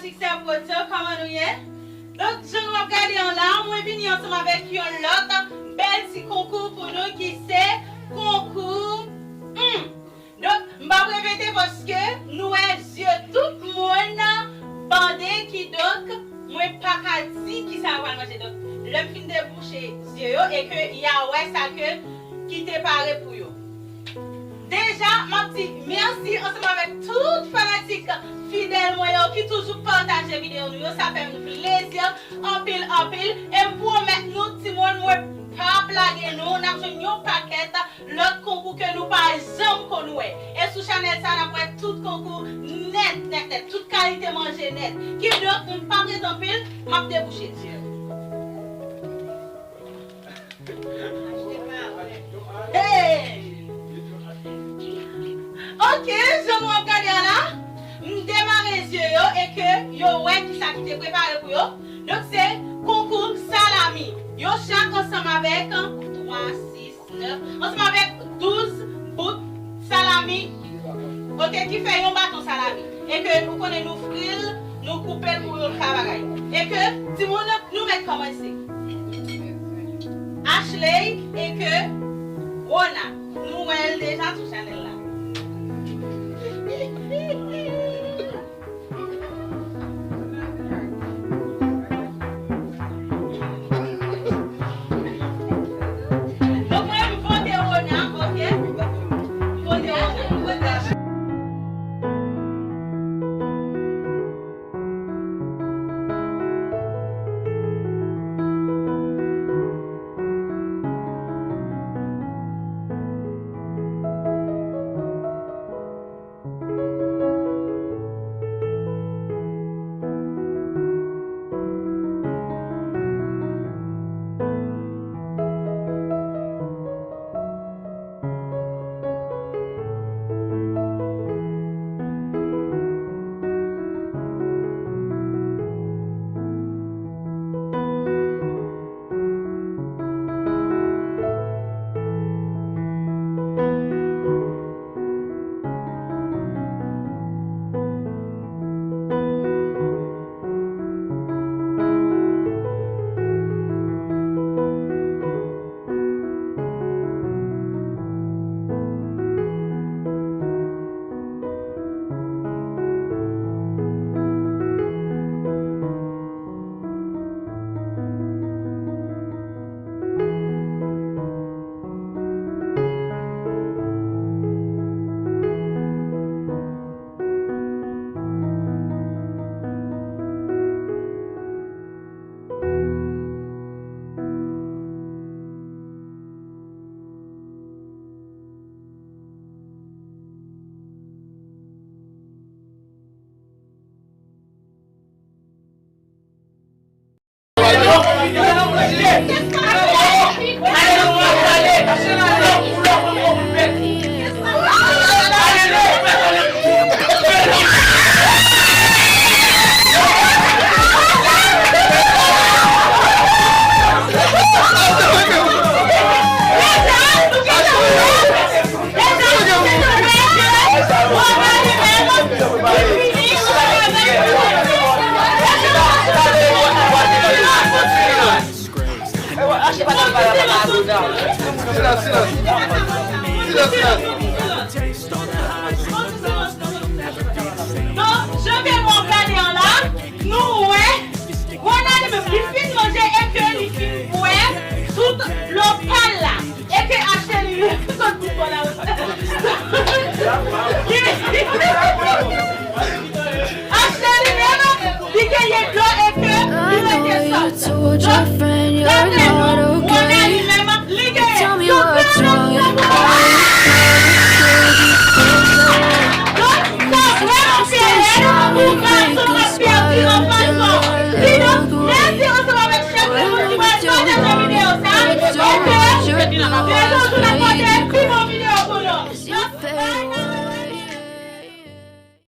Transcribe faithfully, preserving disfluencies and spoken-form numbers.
Siksè Pwodyo, kòman nou ye? Donk, jan nou ap gade an la, mwen vini ansanm avèk yon lòt bèl ti konkou pou nou ki se konkou hmm. Donk, m p ap repete paske nou wè zye tout moun bande, kidonk, mwen pa ka di kisa yo pral manje. Donk, lè m fin debouche zye yo e ke y a wè sa ke ki te pare pou yo. Deja, m ap di mèsi ansanm avèk tout fanatik fidèl mwen yo ki toujou pataje videyo nou yo. Sa fè m plezi anpil, anpil. E m pwomèt nou, timoun, mwen p ap lage nou. N ap jwenn yon pakèt lòt konkou ke nou pa janm konn wè. E sou chanèl sa, n ap wè tout konkou nèt, nèt, nèt. Tout kalite manje nèt. Kidonk, m p ap rete anpil, m ap debouche. Hey! Ok, jan nou ap gade a la, m demare zye yo e ke yo wè kisa ki te prepare pou yo. Donk, se konkou salami. Yo chak ansanm avèk twa, sis, nèf, ansanm avèk douz bout salami, ok, ki fè yon baton salami. E ke nou konnen nou fri l, nou koupe l pou yon ka bagay. E ke, timoun, nou mèt kòmanse. Ashley e ke Rona. Nou wè l deja sou chanèl la. Donk, mwen, m vote Rona, ok? M vote Rona. M vote. Silans, silans. Silans, silans. Donk, jan ke nou ap gade an la, nou wè Ronald li menm, li fin manje e ke li fin bwè tout dlo pa l la. E ke Ashley li menm, sot bouch bò la. Ashley li menm, li genyen dlo e ke li rete sòt. Donk, daprè nou, Ronald li menm, li genyen. Donk, sa vrèman fè rèd pou gason k ap pèdi anfas kò. Kidonk, mèsi ansanm avèk chak moun ki pral pataje videyo sa. E ke,